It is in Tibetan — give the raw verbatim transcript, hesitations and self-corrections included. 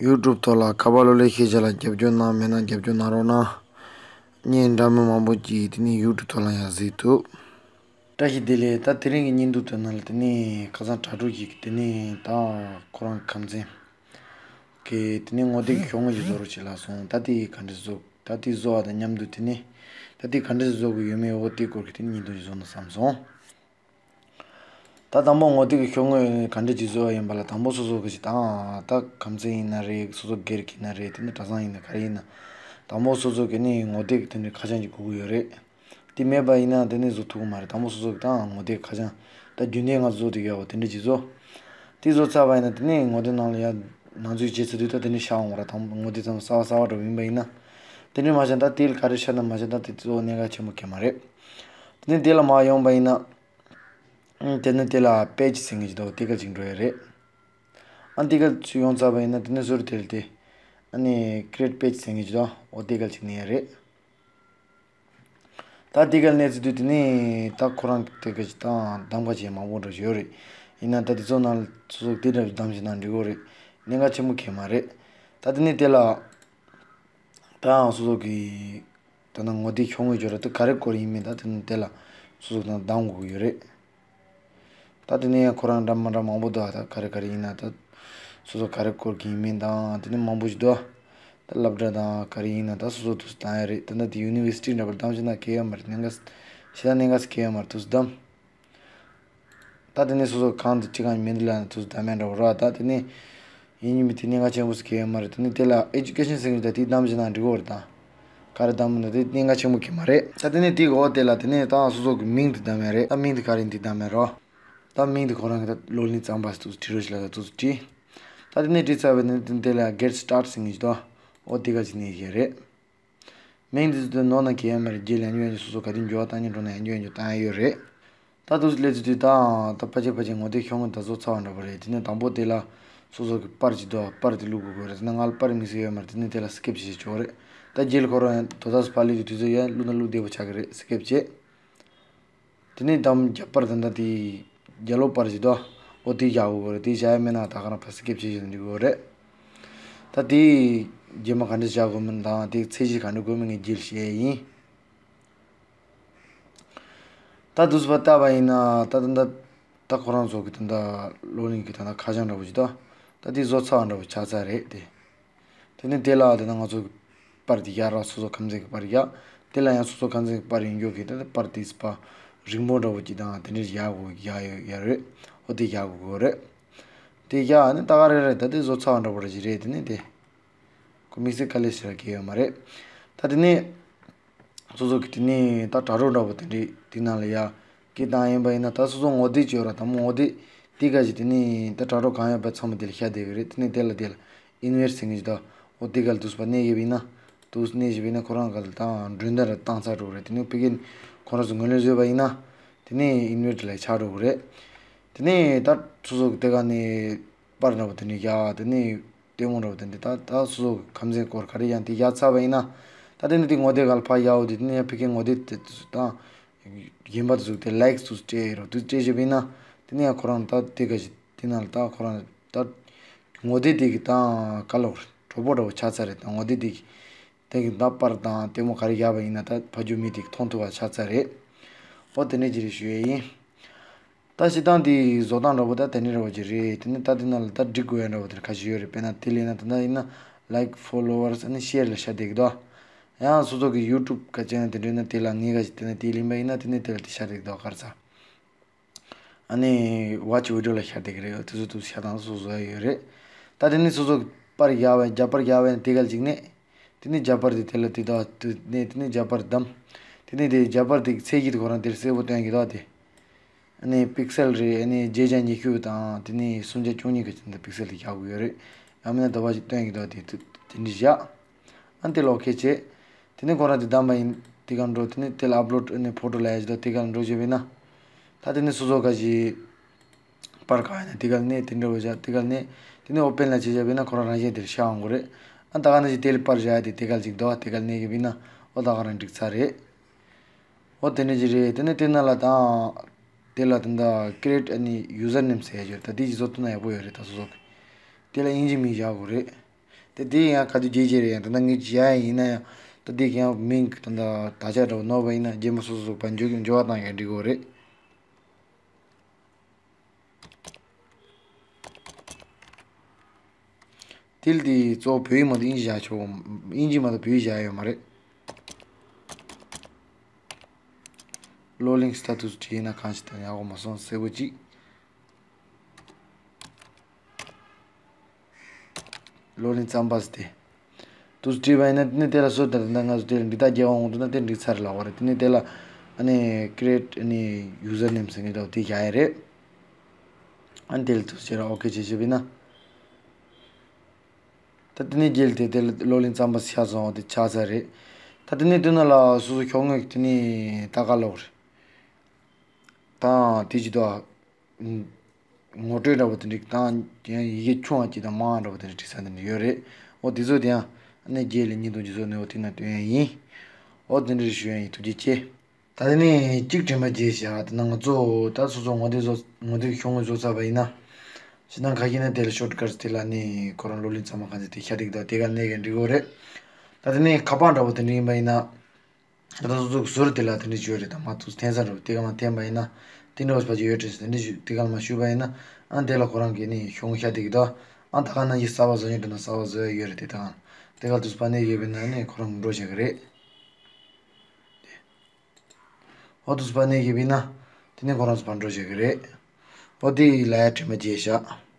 ཡུ་ཊུབ་ཐོག་ལ་ཁ་པར་གློག་ཀླད་ཤེས་བྱ་ལ་རྒྱབ་སྐྱོར་གནང་མེད་ན་རྒྱབ་སྐྱོར་གནང་རོགས་གནང་། བརྙན་འདྲ་མིན་མང་པོ་ཅིག་དེ་ནས་ཡུ་ཊུབ་ཐོག་ལ་ཡང་གཟིགས་ཐུབ། བཀྲ་ཤིས་བདེ་ལེགས། ད་དེ་རིང་གི་བརྙན་ཐུང་དེ་ནང་ལ་དེ་ནས་ཁ་སང་དྲ་གྲོགས་ཤིག་གིས་དེ་ནས་ད་ཁོ་རང་ཁམས་ཚན་གྱི་དེ་ནས་ངོ་དེབ་ཀྱི་ཤོག་ངོས་ཤིག་བཟོ་རོགས་བྱེད་ལབ་སོང་། ད་དེ་ག་འདྲ་བཟོ། ད་དེ་བཟོ་བ་དང་མཉམ་དུ་དེ་ནས་ད་དེ་ག་འདྲ་བཟོ་དགོས་ཡོད་མེད་འོ་དེ་སྐོར་གྱི་དེ་ནས་བརྙན་ཐུང་ཞིག་བཟོ་ན་བསམ་སོང་། ད་དང་པོ་ངོ་དེབ་ཀྱི་ཤོག་ངོས་ག་འདྲ་ཅིག་བཟོ་བ་ཡིན་པ་ལ་དང་པོ་སོ་སོ་གི་ཅིག་དང་ད་ཁམས་ཚན་ཡིན་ན་རེད། སོ་སོ་སྒེར་གྱི་ཡིན་ན་རེད། དེ་ནས་གྲྭ་ཚང་ཡིན་ན་ག་རེ་ཡིན་ན་དང་པོ་སོ་སོ་གི་ནི་ངོ་དེབ་དེ་འདྲའི་ཁ་བྱང་ཅིག་དགོས་ཀྱི་ཡོད་རེད། དེ་མེད་པ་ཡིན་ན་དེ་ནས་བཟོ་ཐུབ་ཀྱི་མ་རེད། དང་པོ་སོ་སོ་གི་དང་ངོ་དེབ་ཁ་བྱང་ད་རྒྱུན་ལྡན་ང་ཚོ་བཟོ་དེ་ཡོད་པ་དེ་འདྲ་ཅིག་བཟོ། དེ་བཟོ་ཚར་བ་ཡིན་ན་དེ་ནས་ངོ་དེབ་ནང་ལ་ཡ་ནང་འཛུལ་བྱེད་ཚར་དུས་ད་དེ་འདྲ་ཤར་འོང་བ་ར། དང་པོ་ངོ་དེབ་ཚང་མ་གསར་པ་གསར་པ་འདྲ་པོ་ཡིན་པ་ཡིན་ན་དེ་འདྲ་མ་བྱས་ན་ད་དེ་ལ་ག་རེ་ཤར་ན་མ་བྱས་ན་ད་དེ་གཙོ་བོ་གནད་འགག་ཆེན་པོ་གང་ཡང་མ་རེད། དེ་ནས་དེ་ལ་མར་ཡོང་པ་ཡིན་ན། ཨང་། དེ་ནས་དེ་ལ་པེ་ཇི་ཟེར་མཁན་ཅིག་འདུག་དེ་ག་ཅིག་འགྲོ་ཡ་རེད། ཨ་དེ་ག་ཚུར་ཡོང་ཚར་བ་ཡིན་ན་དེ་ནས་ཟུར་དེ་ལ་དེ། ཨ་ནི་create page ཟེར་མཁན་ཅིག་འདུག་འོ་དེ་ག་ཅིག་གནོན་ཡ་རེད། ད་དེ་ག་གནོན་ཚར་དུས་དེ་ནས་ད་ཁོ་རང་དེ་ག་ཅིག་དང་གདམ་ག་བྱེད་མང་པོ་འདྲ་ཞིག་ཡོད་རེད། ཡིན་ན་ད་དེ་ཚོ་ནང་ལ་སོ་སོ་དེ་འདྲ་གདམ་བྱས་ན་འགྲིག་གི་རེད། གནད་འགག་ཆེན་པོ་གང་ཡང་མ་རེད། ད་དེ་ནས་དེ་ལ་ད་སོ་སོ་གི་ད་ནང་ངོ་དེབ་ཤོག་ངོས་སྦྱོར་བ་དེ་ག་རེ་སྐོར་ཡིན་མིན་ད་དེ་ནས་དེ་ལ་སོ་སོ་དང་གདམ་དགོས་ཀྱི་ཡོད་རེད། ད་དེ་ནས་ཡང་ཁོ་རང་འདྲ་མི་འདྲ་མང་པོ་འདུག་ད་ག་རེ་ག་རེ་ཡིན་ན་ད་སོ་སོ་ག་རེ་སྐོར་གྱི་ཡིན་མིན་དང་དེ་ནས་མང་པོ་ཞིག་འདུག་ད་སློབ་གྲྭ་དང་ག་རེ་ཡིན་ན་ད་སོ་སོ་དུས་སུ་གདམ་ཡ་རེད། ད་ནི་དེ་ཡུ་ནི་ཝར་སི་ཊི་འདྲ་པོ་གདམ་བྱས་ན་གལ་ཡོད་མ་རེད། གནད་འགག་ཤེས་ད་གནད་འགག་གལ་ཡོད་མ་རེད། དུས་སུ་གདམ། ད་དེ་ནས་སོ་སོ་གང་དུ་ཅི་གང་མིན་འདི་ལ་དུས་སུ་གདམ་ཡ་འདྲ་པོ་ར། ད་དེ་ནས་ཡིན་མིན་དེ་གནད་འགག་ཆེན་པོ་ཞིག་གང་ཡང་མ་རེད། དེ་ནས་དེ་ལ་ཨེ་ཇུ་ཀེ་ཤན་ཟེར་མཁན་ད་དེ་གདམ་བྱས་ན་འགྲིག་གི་རེད། ད་ག་རེ་གདམ་ན་དེ་གནད་འགག་ཆེན་པོ་གང་ཡང་མ་རེད། ད་དེ་ནས་དེ་གོ་དེ་ལ་དེ་ནས་ད་སོ་སོ་གི་མིང་དེ་གདམ་ཡ་རེད། ད་མིང་དེ་ག་རེ་ཡིན་དེ་གདམ་ཡ་རོ། ད་མིང་དེ་ཁོ་རང་གི་ད་གློག་བརྙན་རྩམ་པ་ཞིག་དུས་སུ་བྲིས་རོགས་ཞེས་ལ་ད་དུས་སུ་བྲིས། ད་དེ་ནས་བྲིས་ཚར་བའི་ནས་དེ་ནས་དེ་ལ་get start ཟེར་མཁན་ཞིག་འདུག་འོ་དེ་ག་ཅིག་གནོན་ཡ་རེད། མིང་འདི་ཚོ་དེ་ནོར་ན་གལ་ཡང་མ་རེད། རྗེས་ལ་ཡང་ཡོད་ཡོད་སོ་སོ་ག་དུས་འགྱུར་བ་བཏང་སྙིང་འདོད་ན་ཡང་ཡོད་ཡོད་བཏང་ཡ་ཡོད་རེད། ད་དུས་སླེབས་ཚུལ་དུས་དང་ད་ཕལ་ཆེར་ཕལ་ཆེར་ངོ་དེབ་ཤོག་ངོས་ད་བཟོ་ཚར་བ་འདྲ་པོ་རེད། དེ་ནས་དང་པོ་དེ་ལ་སོ་སོ་གི་པར་ཅིག་འདུག་པར་དེ་བླུག་དགོས་ཀྱི་རེད། དེ་ནས་ང་ལ་པར་དམིགས་བསལ་ཡོད་མ་རེད། དེ་ནས་དེ་ལ་སི་ཀིབ་བྱེད་ཆོག་རེད། ད་རྗེས་ལ་ཁོ་རང་ཡང་དོ་དག་སུ་ཕར་སླེབས་དུས་དུས་ཚོད་ཡང་བླུག་ན་བླུག་བདེ་པོ་ཆགས་ཀྱི་རེད། སི་ཀིབ་བྱེད། དེ་ནས་དམ་རྒྱ་པར་དེ་འདྲ་དེ་རྒྱ་ལོ་པར་ཞིག་འདུག་འོ་དེ་རྒྱག་དགོས་རེད། དེ་བྱ་ཡ་མེད་ན་ད་ག་རང་ཕར་སི་ཀིབ་བྱེད་བཞིན་འགྲིག་གི་རེད། ད་དེ་རྗེས་མ་ག་འདྲ་བྱ་དགོས་མིན་དང་དེ་ཚད་གཞི་ག་འདྲ་དགོས་མིན་ངས་རྗེས་ལ་བཤད་ཡ་ཡིན། ད་དུས་ཚོད་བལྟས་པ་ཡིན་ན་ད་ད་ད་ད་ཁོ་རང་ཚོ་གི་ད་ད་གློག་བརྙན་གི་ད་ད་ཁ་བྱང་འདྲ་པོ་ཞིག་འདུག་ད་དེ་བཟོ་ཚར་བ་འདྲ་པོ་ཆགས་ཚར་རེད་དེ། དེ་ནས་དེ་ལ་དེ་ན་ང་ཚོ་པར་དེ་རྒྱག་ར། སོ་སོ་ཁམས་ཚན་གྱི་པར་རྒྱག་དེ་ལ་ཡང་སོ་སོ་ཁམས་ཚན་གྱི་པར་ཡིན་རྒྱུ་གི་ད་དེ་པར་དེ་པར་རིང་པོ་འདྲ་པོ་ཅིག་དང་དེ་འདྲ་རྒྱག་དགོས་རྒྱག་ཡོད་ཡ་རེད། ཨོ་དེ་རྒྱག་དགོས་དགོས་རེད། དེ་རྒྱག་ནི་ད་ག་རེ་རེད། ད་དེ་བཟོ་ཚར་བ་འདྲ་པོ་རེད་ཅིག་རེད། དེ་ནས་དེ་ཁོ་དམིགས་བསལ་དཀའ་ལས་ཞེ་དྲག་གི་ཡོད་མ་རེད། ད་དེ་ནས་སོ་སོ་གི་དེ་ནས་ད་དྲ་གྲོགས་འདྲ་པོ་དེ་འདྲའི་དེ་ནང་ལ་ཡ་སྐད་བཏང་ཡིན་པ་ཡིན་ན་ད་སོ་སོ་ངོ་དེབ་ཅིག་ཡོད་ར། དང་པོ་ངོ་དེབ་དེ་ག་ཅིག་དེ་ནས་ད་དྲ་གྲོགས་གང་ཡོད་པ་ཚང་མ་དེ་ལ་ཤར་བསྡད་གི་རེད། དེ་ནས་དེ་ལ་དེ་ལ་ཨིན་ཝེ་ཊི་ཟེར་མཁན་ཅིག་འདུག་འོ་དེ་ག་ལ་དུས་པ་གནོན་བཞག་པ་ཡིན་ན་དུས་གནོན་བཞག་པ་ཡིན་ན་ཁོ་རང་ག་ལ་ད་མགྲོན་བརྡ་ར་བཏང་ཚར་འགྲོ་གི་རེད། དེ་ནས་ཕ་གིར་ཁོ་རང་ཚོ་ངོས་ལེན་བཟོས་པ་ཡིན་ན་དེ་ནས་ཨིན་ཝེ་ཊི་ལ་ཆགས་འགྲོ་གི་རེད། དེ་ནས་ད་སོ་སོ་གི་དེ་ག་ནས་པར་འདྲ་པོ་དེ་འདྲ་རྒྱག་དེ་ནས་ལྟད་མོ་འདྲ་པོ་དེ་འདྲ་ད་ད་སོ་སོ་གི་ཁམས་ཚན་སྐོར་ག་རེ་ཡང་དེ་རྒྱག་ཚར་བ་ཡིན་ན་ད་དེ་ནས་དེ་ངོ་དེབ་ག་ལ་ཕར་རྒྱག་འོ་དེ་དེ་ནས་ཡང་ཕ་གིའི་ངོ་དེབ་དེ་དུས་སུ་ད་རྒན་པ་དེ་ཚོ་དེ་ལའིཀ་དུ་སྤྲད་རོགས་དུ་སྤྲད་བཞག་པ་ཡིན་ན་དེ་ནས་ཡང་ཁོ་རང་ད་དེ་ག་ཞིག་དེ་ནང་ལ་ད་ཁོ་རང་ད་ངོ་དེབ་དེ་གི་ད་ག་ལ་གྲོགས་པོ་འདྲ་པོ་ཆགས་ཚར་རེད། ད་ངོ་དེབ་དེ་གི་དེ་གི་ད་པར་དང་ལྟད་མོ་ག་རེ་རྒྱག་པ་ཡིན་ན་ད་ཕ་རྒྱུ་མི་དེ་གི་མཐོང་ཐུབ་པ་ཆགས་ཚར་རེད། ཨོ་དེ་འདྲ་ཅིག་རེད་ཞུ་ཡས་ཡིན། ད་སྤྱིར་བཏང་དེ་བཟོ་སྟངས་འདྲ་པོ་ད་དེ་འདྲ་འདྲ་པོ་ཅིག་རེད། དེ་ནས་ད་དེ་ནང་ལ་ད་སྒྲིག་དགོས་ཡ་འདྲ་པོ་དེ་ཁ་ཤས་ཡོད་རེད། དཔེར་ན་དེ་ལས་ན་ད་ལྟ་ཡིན་ན་ལའིཀ་ཕོ་ལོ་ཝར་སི་ཨ་ནི་ཤེར་ལ་ཤར་བསྡད་ཀྱི་འདུག་ཡང་སོ་སོ་གི་ཡུ་ཊུབ་ག་ཅན་དེ་འདྲ་ན་དེ་ལ་ངས་ག་ཞིག་དེ་ན་དེ་ལེན་པ་ཡིན་ན་དེ་ནས་དེ་ལ་དེ་ཤར་བསྡད་ཀྱི་འདུག་ག་རེ་ཟ། ཨ་ནི་ཝ་ཆི་བི་ཌི་ཡོ་ལ་ཤར་བསྡད་ཀྱི་རེད། དེ་ཚོ་དུ་ཤར་སྟངས་སོ་སོ་ཡོད་རེད། ད་དེ་ནས་སོ་སོ་གི་པར་རྒྱག་པ་རྒྱ་པར་རྒྱག་པ་ཡིན་དེ་ག་ལ་ཅིག་ནས། དེ་ནས་རྒྱ་པར་དེ་དེ་ལ་དེ་དག་དེ་ནས་དེ་ནས་རྒྱ་པར་བདམས། དེ་ནས་དེ་རྒྱ་པར་དེ་གི་ཚད་གཞི་དེ་ཁོ་རང་དེར་གསལ་པོ་སྟོན་གྱི་འདུག་དེ། ཨ་ནི་པིག་སེལ་རེད། ཨ་ནི་བརྒྱད་བརྒྱ་ཉི་ཤུ་དང་དེ་ནས་སུམ་བརྒྱ་བཅུ་གཉིས་ཀྱི་ཆ་ནས་པིག་སེལ་དེ་རྒྱག་དགོས་ཡོད་རེད། ཡང་མིན་ན་འདྲ་པོ་ཞིག་སྟོན་གྱི་འདུག་དེ་དེ་འདྲ་བཞག་ཨ་ནི་དེ་ལ་ཨོ་ཁེ་བྱས། དེ་ནས་ཁོ་རང་དེ་བདམས་པ་ཡིན། དེ་ག་འགྲོ། དེ་ནས་དེ་ལ་ཨབ་ལོཌ་ཨ་ནི་ཕོ་ཊོ་ལབ་ཡ་ཞིག་འདུག་དེ་ག་འགྲོ་བྱས་པས་ན། ད་དེ་ནས་སོ་སོ་ག་ཞིག་པར་ག་ཡིན་ན་དེ་ག་ལ་གནོན། དེ་འདྲ་བོ་བཞག་དེ་ག་ལ་གནོན། དེ་ནས་ཨོ་པེན་ལ་བྱས་བཞག་པས་ན་ཁོ་རང་རང་བཞིན་དེར་ཤར་འོང་གི་རེད། ཨ་ད་ག་ནང་བཞིན་དེ་ལ་པར་བཞག་ཡ་དེ་དེ་ག་ལ་ཅིག་འདུག་དེ་ག་ལ་གནོན་གི་བས་ན་ཨོ་ད་ག་རང་འགྲིག་ཚར་རེད། ཨོ་དེ་འདྲ་ཅིག་རེད། དེ་ནས་དེ་ན་ལ་དང་། དེ་ལ་དེ་འདྲ་ཀི་རི་ཨེ་ཊི་ཨ་ནི་ཡུ་ཛར་ནེམ་ཟེར་ཡ་ཅིག་ཡོད་རེད། ད་དེ་ཅིག་བཟོ་ཐུབ་ན་ཡག་པོ་ཡོད་རེད། ད་སོ་སོ་གི་དེ་ལ་དབྱིན་ཇི་མིང་བཞག་དགོས་རེད། དེ་དེ་ཡང་ག་དུས་རྒྱས་རྒྱས་རེད། ཡང་ད་ལྟ་ངས་བྱས་ཡིན་ན་ཡང་ད་དེ་ཡང་མིང་ད་ལྟ་དག་ཆ་འདྲ་བོ་ནོར་བ་ཡིན་ན་རྗེས་མ་སོ་སོ་སོ་ཕར་འཇོག་འཇོག་པ་བཏང་ཡང་འགྲིག་གི་རེད། དེ་ལ་དེ་གཙོ་བོ་བོད་ཡིག་མ་གཏོགས་དབྱིན་ཇི་བཞག་ཆོག་དབྱིན་ཇི་མ་གཏོགས་བོད་ཡིག་བཞག་ཡོད་མ་རེད། གློག་ཀླད་སྟ་ཐུག་བྲིས་ན་གང་ཞིག་དང་ཡག་པོ་མ་སོང་གསལ་པོ་གཅིག་གློག་ཀླད་རྩམ་པ་ཟེར་ཏེ། དུས་བྲིས་པ་ཡིན་ན་དེ་ནས་དེ་ལ་སོ་ལྟར་ད་ང་ཚོ་དེ་ལ་འབྲི་རྟགས་རྒྱག་འོང་འདུག་ན་དེ་འགྲིག་ཚར་ལབ་པ་རེད། དེ་ནས་དེ་ལ་ཨ་ནི་create ཨ་ནི་username ཟེར་མཁན་འདྲ་བོ་དེ་བཞག་ཡ་རེད། ཨ་ནི་དེ་ལ་དུས་བྱས་ར་ཨོ་ཁེ་བྱས་བྱས་པ་ཡིན་ན། ད་དེ་ནས་རྗེས་ལ་དེ་དེ་ལ་གློག་ཀླད་རྩམ་པ་ཆགས་སོང་། དེ་ཆགས་ཚར་རེད། ད་དེ་ནས་དེ་ནང་ལ་སོ་སོ་ཤོག་ངོས་དེ་ནས་ལྟ་ག་ལོག་རེད། དང་དེ་ཅི་ད། ངོ་སྤྲོད་འདྲ་པོ་དེ་འདྲ་དང་ཡང་ཡི་གེ་ཆུང་བ་ཅིག་དང་མང་བ་འདྲ་པོ་དེ་འདྲ་བྲིས་ས་དེ་འདྲ་ཡོད་རེད། འོ་དེ་ཚོ་དེ་ཡང་ཨ་ནི་རྗེས་ལ་བརྙན་ཐུང་ཅིག་བཟོས་ནས་འོ་དེ་ན་སྟོན་ཡ་ཡིན། འོ་དེ་འདྲ་ཞུ་ཡ་ཡིན། ཐུགས་རྗེ་ཆེ། ད་དེ་ནས་གཅིག་དྲན་པ་བརྗེད་བཞག་དེ་ན་ང་ཚོ་ད་སོ་སོ་ངོ་དེབ་བཟོ་ངོ་དེབ་ཤོག་ངོས་བཟོ་ཚར་བ་ཡིན་ན། ཕྱི་ནང་ཁ་ཤས་ན་དེ་ལ་shortcut དེ་ལ་ནི་ཁོ་རང་གློག་ཀླད་རྩམ་པ་གང་ཚེ་དེ་ཤ་ཏིག་དང་དེ་ག་གནས་ག་འགྲིག་གོ་རེད། ད་དེ་ནས་ཁ་པར་འདྲ་པོ་དེ་འདྲ་ཡིན་པ་ཡིན་ན། ད་ལྟ་སོ་སོའི་ཟུར་དེ་ལ་དེ་འདྲ་ཞུ་རེད། ད་མ་ཐུག་འཐེན་ས་རུ་དེ་ག་མ་འཐེན་པ་ཡིན་ན། དེ་འདྲ་བ་ཕལ་ཆེར་ཡོད་དྲན་སོང་། དེ་འདྲ་ཞུ་དེ་ག་མ་ཞུས་པ་ཡིན་ན། ཨ་དེ་ལ་ཁོ་རང་གིས་ནི་ཤོག་ངོས་ཤ་དེ་གི་ད། ཨ་ད་ག་ནང་བཞིན་གསར་པ་བཟོ་སྙིང་འདོད་ན་གསར་པ་བཟོ་ཡ་ཡོད་རེད། དེ་ད་ག་དེ་ག་དུས་པ་ནས་ཡོད་པ་ཡིན་ན་ནི་ཁོ་རང་འགྲོ་བྱེད་གི་རེད། ཨོ་དུས་པ་ནས་ཡོད་པ་ཡིན་ན། དེ་ནི་ཁོ་རང་ཚོ་ཕར་འགྲོ་བྱེད་གི་རེད། ཨོ་དེ་ལ་ཡ་དྲན་པ་བརྗེད་བཞག